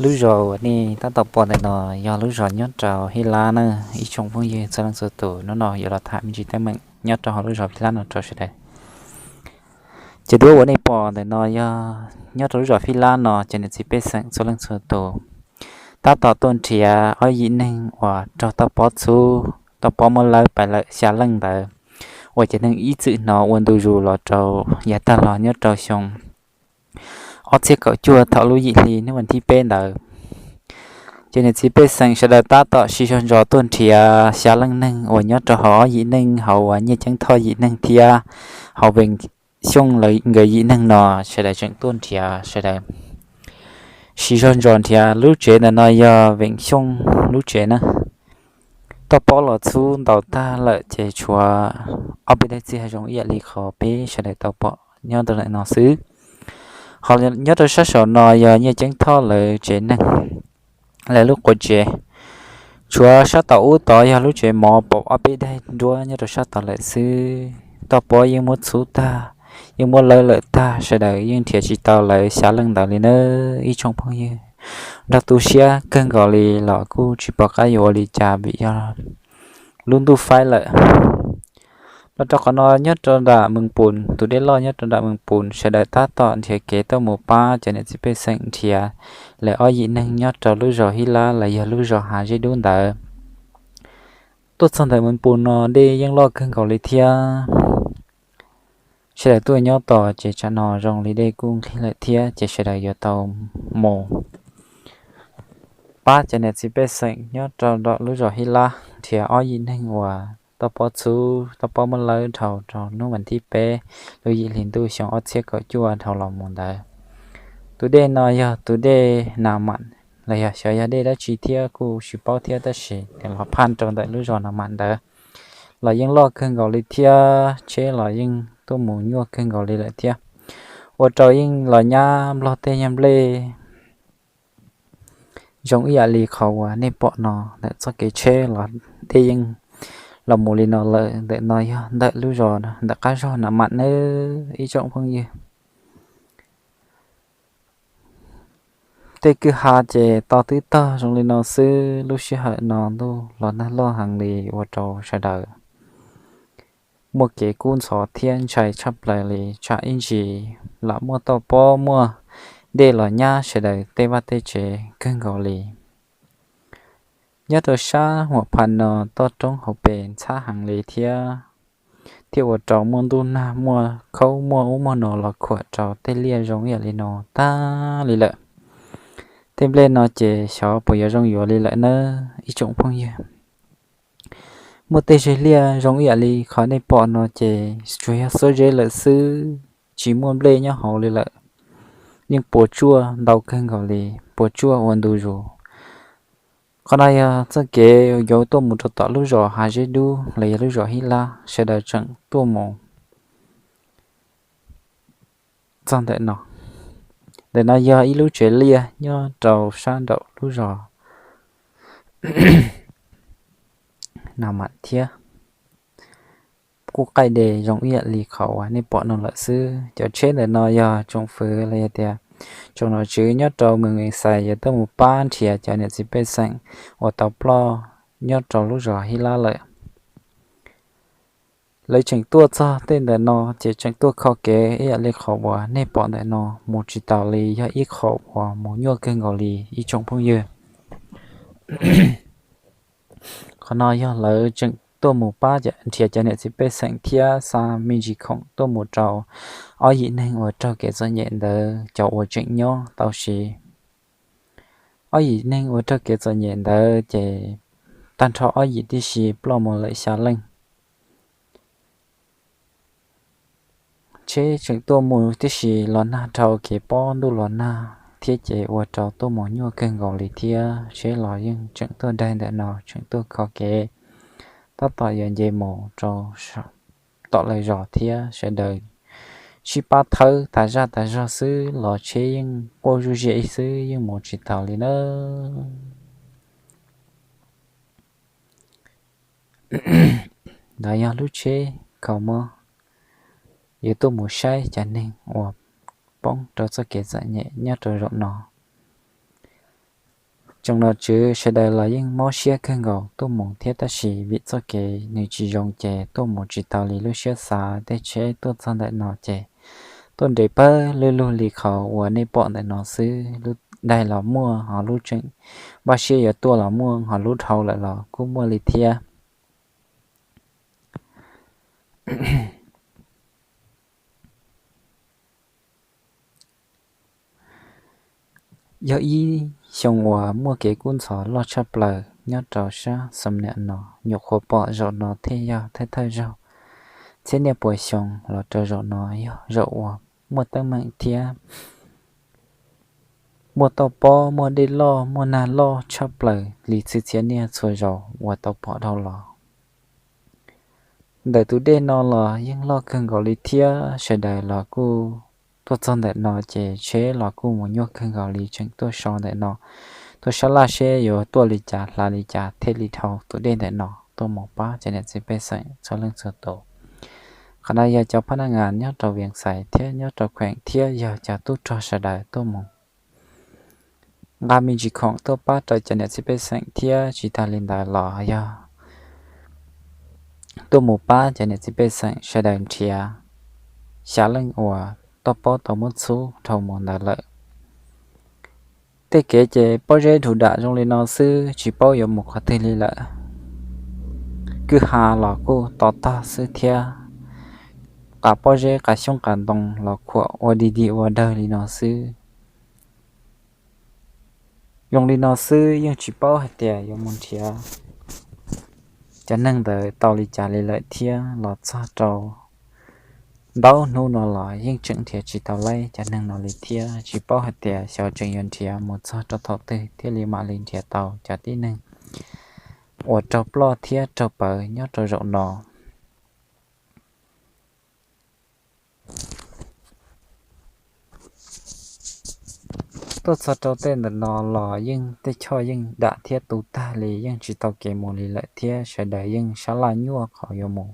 Lub zos uas nej tab tom pom ntawm no yog lub zos nyob rau Hib Lab na. Ib tsoom phooj ywg txhua leej txhua tus, hnub no yuav los tham me ntsis teeb meem nyob rau hauv lub zos Hib Lab no rau sawv daws. Ces duab uas nej pom ntawm no yog nyob rau lub zos Hib Lab no, cov niam txiv pej xeem txhua leej txhua tus tab tom tuaj nrhiav ob yim neeg uas raug toj pob txhub, toj pob muab lawb pais lawm xya leej ntawd, uas cov neeg ib txwm hnov ua ntu zus los rau yav tag los nyob rau xyoo ob txhiab kaum cuaj thaum lub yim hli hnub vas thib peb ntawd. Ces niam txiv pej xeem sawv daws tab tom siv zog ntsos tuaj nrhiav xya leej neeg uas nyob rau hauv ob yim neeg hauv uas Nyiaj Ceeb Thoj yim neeg thiab hauv Veem Xyooj nkawd yim neeg no, sawv daws tseem tuaj nrhiav, sawv daws siv zog ntsos nrhiav. Lub tsev ntawm no yog Veem Xyooj lub tsev na. Toj pob los txhub ntaus tag lawm ces tshuav ob peb daim txiag zoo ib yam li qhov peb sawv daws tau pom nyob rau ntawm no xwb. Ho nyob rau sab saum no yog Nyiaj Ceeb Thoj lawv tsev neeg, lawv lub quav tsev. Tshuav sab tom ub tod yog lub tsev mov pom ob peb daim nruab nyob rau sab tod lawm xwb. Toj pob yeej muab txhub tag, yeej muab lawb lawm tag, sawv daws yeej nrhiav tsis tau lawv xya leej ntawd li nawb ib tsoom phooj ywg. Nrog tu siab kawg nkaus li los kuj tsis pom qab yuav ua li cas vim yog lub ntuj faib lawm. Los rau qhov no nyob rau nram Mees Pus, tus dej loj nyob rau nram Mees Pus, sawv daws tab tom nrhiav kev tuaj mus pab cov niam txiv pej xeem nrhiav lawv ob yim neeg nyob rau lub zos Hib Lab los yog lub zos Hav Zeb Dub ntawd. Tuaj txog ntawm Mees Pus no dej yeej loj kawg nkaus li thiab. Sawv daws tuaj nyob tos ces tsam no zoo li dej kuj nqig lawm thiab ces sawv daws yuav tau mus pab cov niam txiv pej xeem nyob rau lub zos Hib Lab nrhiav ob yim neeg uas toj pob txhub, toj pob muab lawb dhau rau hnub vas thib peb lub yim hli ntuj xyoo ob txhiab kaum cuaj dhau los mus ntawd. Tus dej no yog tus dej Nas Mam los yog xyov yog dej dab tsi thiab kuj tsis paub thiab, tab sis los phaj rau ntawm lub zos Nas Mam ntawd los yeej loj kawg nkaus li thiab tsheb los yeej tuaj mus nyuaj kawg nkaus li lawm thiab. Ua rau yeej los nyab nplog tej nyuag nplej zoo ib yam li qhov uas nej pom no ntawm txoj kev tsheb los dej yeej los mus li no lawm. Ntawm no yog ntawm lub zos ntawm qab zog Nas Mam nawb ib tsoom phooj ywg. Tej kwj ha ces to twb tog zoo li no xwb. Lub sij hawm no ntuj los nag loj heev li ua rau sawv daws muaj kev kub ntxhov thiab ntshai tshaj plaws li, tsam ib ntsis lam muaj toj pob muaj dej los nyab sawv daws tej vaj tej tsev kawg nkaus li. Nyob rau sab Huam Phas no toj roob hauv pes ntxhab heev li thiab, thiaj ua rau muaj ntuj nag muaj khaub muaj ub muaj no los khuam rau tej liaj zoo ib yam li no tag li lawm. Tej nplej no ces xyov puas yuav zoo yuav li lawm nawb ib tsoom phooj ywg. Muaj tej zeg liaj zoo ib yam li qhov nej pom no ces tsuas yog xuab zeb lawm xwb, tsis muaj nplej nyob hauv li lawm. Yeej puas tsuaj ntau kawg nkaus li, puas tsuaj ua ntu zus. Qhov no yog txoj kev yuav tuaj mus rau tom lub zos Hav Zeb Dub los yog lub zos Hib Lab, sawv daws tseem tuaj mus txog ntawm no. Ntawm no yog ib lub tsev liaj nyob rau sab nraum lub zos Nas Mam thiab. Kuj qaij de zoo ib yam li qhov uas nej pom no lawm xwb. Cov tsheb ntawm no yog tsoom fwv los yog tias tsoom nom tswv nyob rau Mees Vees Xais yuav tuaj mus pab nrhiav cov niam txiv pej xeem uas tau ploj nyob rau lub zos Hib Lab lawm. Lawv tseem tuaj txog tej ntawm no ces tseem tuaj kho kev ib yam li qhov uas nej pom ntawm no, mus tsis taus li, yog ib qho uas mus nyuaj kawg nkaus li ib tsoom phooj ywg. Qhov no yog lawv tseem tuaj mus pab nrhiav cov niam txiv pej xeem thiab xa me ntsis khoom tuaj mus rau ob yim neeg uas raug kev txom nyem ntawd cov uas tseem nyob tau siv. Ob yim neeg uas raug kev txom nyem ntawd ces tag nrho ob yim tib si ploj mus lawm xya leej. Tsheb tseem tuaj mus tib si los nag dhau kev pob ntuj los nag thiab ces ua rau tuaj mus nyuaj kawg nkaus li thiab. Tsheb los yeej tseem tuaj daig ntawm no tseem tuaj kho kev, tab tom yuav nce mus rau tom lawv zos thiab. Sawv daws sib pab thawb tas zaj tas zog xwb los tsheb yeej quaj zuj ziam xwb, yeej mus tsis taus li nawb. Ntawd yog lub tsheb kho mob yuav tuaj mus saib cov neeg uas poob rau txoj kev txom nyem nyob rau zaum no. Tsoom nom tswv sawv daws los yeej mob siab kawg nkaus tuaj mus thiab, tab sis vim txoj kev nws tsis zoo ces tuaj mus tsis tau li lub siab xav. Tej tsheb tuaj txog ntawm no ces tuaj nres pawg lug lug li qhov uas nej pom ntawm no xwb. Lub daig los muaj, ho lub tseem npaj siab yuav tuaj los muaj, ho lub dhau lawm los kuj muaj li thiab. Yog ib xyoo uas muaj kev kub ntxhov loj tshaj plaws nyob rau sab Xam Niam no. Nyuam qhuav pom zaum no thiaj yog thawj thawj zaug txhiab niaj puas xyoo los rau zaum no yog zaum uas muaj teeb meem thiab muaj toj pob, muaj dej loj, muaj nag loj tshaj plaws li txhua txhiab niaj txhua zaus uas tau pom dhau los. Ntawm tus dej no los yeej loj kawg nkaus li thiab, sawv daws los kuj tuaj txog ntawm no ces tsheb los kuj mus nyuaj kawg nkaus li, tseem tuaj so ntawm no, tuaj sab laj seb yuav tuaj li cas hla li cas thiaj li dhau tus dej ntawm no tuaj mus pab cov niam txiv pej xeem txhua leej txhua tus. Qhov no yog cov phab naj ngas nyob rau Vias Xais thiab nyob rau kheem thiab yog cov tub rog sawv daws tuaj mus nqa me ntsis khoom tuaj pab rau cov niam txiv pej xeem thiab tsis tag li ntawd los yog tuaj mus pab cov niam txiv pej xeem sawv daws nrhiav xya leej uas toj pob tau muab txhub dhau mus ntawd lawm. Tej kev ces pob zeb dhuv dam zoo li no xwb, tsis paub yuav mus qhov twg li lawm. Kwj ha los kuj to tog xwb thiab, qas pob zeb qas xyoob qas ntoo los khuam ua dig dig ua dawg li no xwb. Zoo li no xwb yeej tsis paub hais tias yuav mus nrhiav cov neeg ntawd tau li cas li lawm thiab. Los txog rau ntau hnub no los yeej tseem nrhiav tsis tau li cov neeg no li thiab. Tsis paub hais tias xyov tseem yuav nrhiav mus txog rau thaum twg thiaj li mam li nrhiav tau cov tib neeg uas raug ploj thiab raug pawv nyob rau zaum no. Tuaj txog rau tej ntawm no los yeej tej choj yeej dam thiab tu tag li, yeej tsis tau kev mus li lawm thiab. Sawv daws yeej sab laj nyuaj qhov yuav mus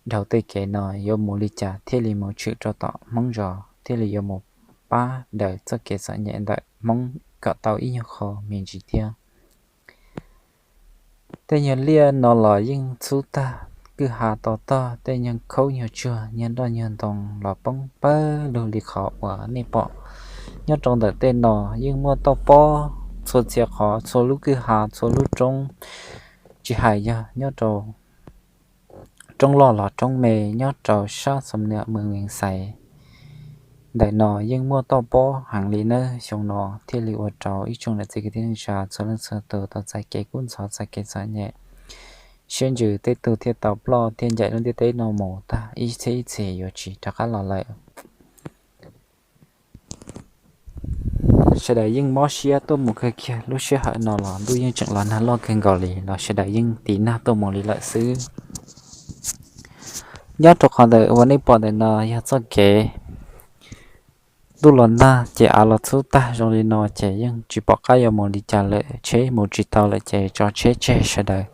dhau tej kev no, yuav mus li cas thiaj li mus tshwm rau tom Hmoob zos, thiaj li yuav mus pab daws txoj kev txom nyem ntawm Hmoob kom tau ib nyuag qho me ntsis thiab. Tej nyuag liaj no los yeej txhub tag, kwj ha to tog, tej nyuag khaub nyuag tsuag, nyuag nroj nyuag ntoo los poob pawg lug li qhov uas nej pom. Nyob rau ntawm tej no yeej muaj toj pob txhua txhia qhov, txhua lub kwj ha, txhua lub roob, tsis hais yog nyob rau roob loj los roob me, nyob rau sab Xam Niam, moos Vias Xais ntawm no yeej muaj toj pob heev li nawb. Xyoo no thiaj li ua rau ib tsoom niam txiv kwv tij neej tsa txhua leej txhua tus tau txais kev kub ntxhov, txais kev txom nyem, siab ntsws, tej tug thiaj tau ploj thiab ncaim lub ntiaj teb no mus tag ib txhiab ib txhis yuav tsis rov qab los lawm. Sawv daws yeej mob siab tuaj mus kawg kiag. Lub sij hawm no los ntuj yeej tseem los nag loj kawg nkaus li los sawv daws yeej tiv nag tuaj mus li lawm xwb. Nyob rau qhov ntawm uas nej pom ntawm no yog txoj kev. Ntuj los nag ces av los txhub tag zoo li no ces yeej tsis pom qab yuav mus li cas lawm, tsheb mus tsis tau lawm ces tso tsheb tseg sawv daws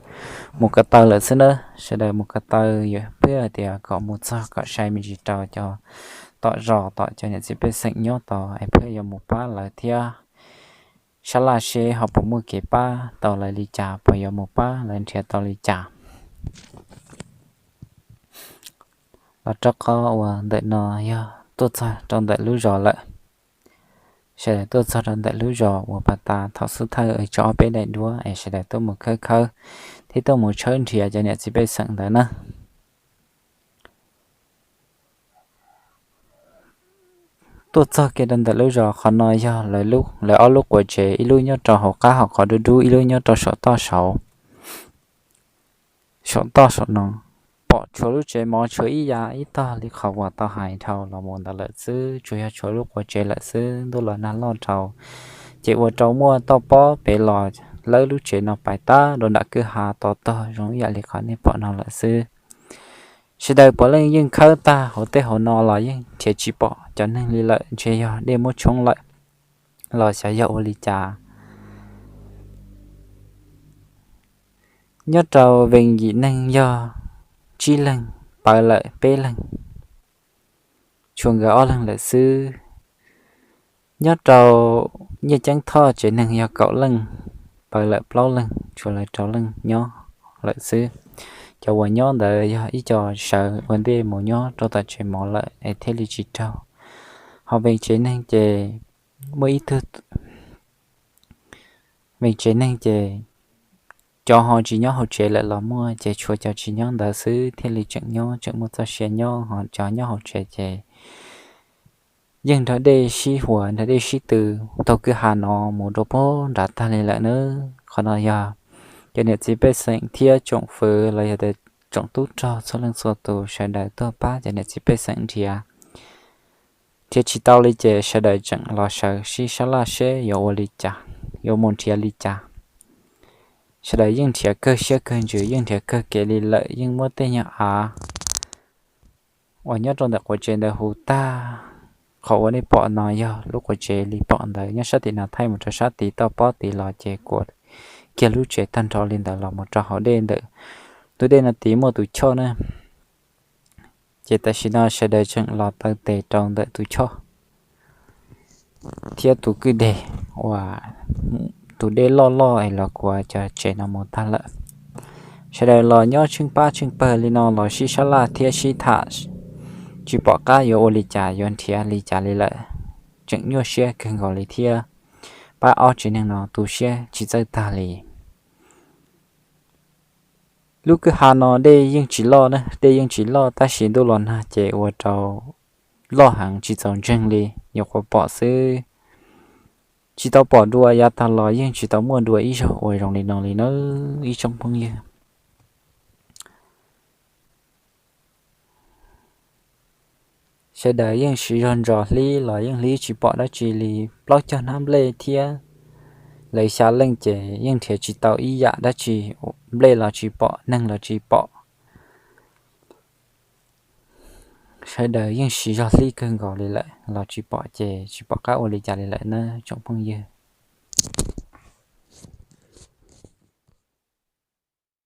mus ko taw lawm xwb nawb. Sawv daws mus ko taw yog pab hais tias kom mus txog kom sai me ntsis rau cov tom zos tom cov niam txiv pej xeem nyob tod es pab yuav mus pab lawv thiab sab laj seb ho puas muaj kev pab tau lawv li cas, puas yuav mus pab lawv nrhiav tau li cas. Los rau qhov uas ntawm no yog tuaj txog rau ntawm lub zos lawm. Sawv daws tuaj txog rau ntawm lub zos uas pas tas thaum xub thawj tso ob peb daim duab es sawv daws tuaj mus khawb khawb thiab tuaj mus tshawb nrhiav cov niam txiv pej xeem ntawd na. Tuaj txog kiag rau ntawm lub zos, qhov no yog lawv ob lub quav tsev, ib lub nyob rau hauv qab hauv qhov dub dub, ib lub nyob rau saum toj saud, saum toj saum no. Pom tshuav lub tsev mov tshuav ib yav ib tog li qhov uas tau hais dhau los mus ntawd lawm xwb, tsuas yog tshuav lub quav tsev lawm xwb. Ntuj los nag loj dhau ces ua rau muaj toj pob pem los lawb lub tsev no pais tag rau nram kwj ha to tog zoo ib yam li qhov nej pom no lawm xwb. Sawv daws puav leej yeej khawb tag hauv tej hauv no los yeej nrhiav tsis pom cov neeg li lawm, ntshe yog dej muab tshoob lawm los xyov yog ua li cas. Nyob rau Vees Yim neeg yog tsib leeg, pawv lawm peb leeg, tshuav nkawd ob leeg lawm xwb. Nyob rau Nyiaj Ceeb Thoj tsev neeg yog kaum leej, paws lawm plaub leeg, tshuav lawv rau leej nyob lawm xwb. Cov uas nyob ntawd yog ib co sawv ua ntej mus nyob rau tom tsev mov lawm es thiaj li tsis raug. Ho Vees tsev neeg ces muaj ib tug, Vees tsev neeg ces cov ho tsis nyob hauv tsev lawm los muaj, ces tshuav cov tsis nyob ntawd xwb thiaj li tseem nyob tseem muaj txoj sia nyob, ho cov nyob hauv tsev ces yeej nrog dej sib huas nrog dej sib tw taug kwj ha no mus rau puag nrad tag li lawm nawb. Qhov no yog cov niam txiv pej xeem thiab tsoom fwv los yog tias tsoom tub rog txhua leej txhua tus sawv daws tuaj pab cov niam txiv pej xeem nrhiav. Nrhiav tsis tau li ces sawv daws tseem los sawv sib sab laj seb yuav ua li cas, yuav mus nrhiav li cas. Sawv daws yeej nrhiav kawg siab kawg ntsws, yeej nrhiav kawg kev li lawm, yeej muab tej nyuag av uas nyob rau ntawm quav tsev ntawd hu tag. Qhov uas nej pom no yog lub quav tsev li pom ntawd, nyob sab tim no thaij mus rau sab tid toj pob tid los ces kuav kiag lub tsev tag nrho li ntawd los mus rau hauv dej ntawm tus dej no tid muaj tus choj na. Ces tam sim no sawv daws tseem los taw tes rau ntawm tus choj thiab tus kwj deg uas tus dej loj loj es los kuav cov tsev no mus tag lawm. Sawv daws los nyob tsheej pab tsheej pawg li no los sib sab laj thiab sib tham, tsis pom qab yuav ua li cas yuav nrhiav li cas li lawm. Tseem nyuaj siab kawg nkaus li thiab pab ob tsev neeg no tu siab tsis txawj tag li. Lub kwj ha no dej yeej tsis loj na, dej yeej tsis loj tab sis ntuj los nag ces ua rau loj heev tsis txaus ntseeg li, nyuam qhuav pom xwb. Tsis tau pom dua, yav tag los yeej tsis tau muaj dua ib zaug uas zoo li no li nawb ib tsoom phooj ywg. Sawv daws yeej siv zog ntsos hlib los yeej hlib tsis pom dab tsi li, plaub caug hnab nplej thiab lawv xya leej ces yeej nrhiav tsis tau ib yam dab tsi, nplej los tsis pom, neeg los tsis pom. Sawv daws yeej siv zog hlib kawg nkaus li lawm los tsis pom ces tsis pom qab ua li cas li lawm na tsoom phooj ywg.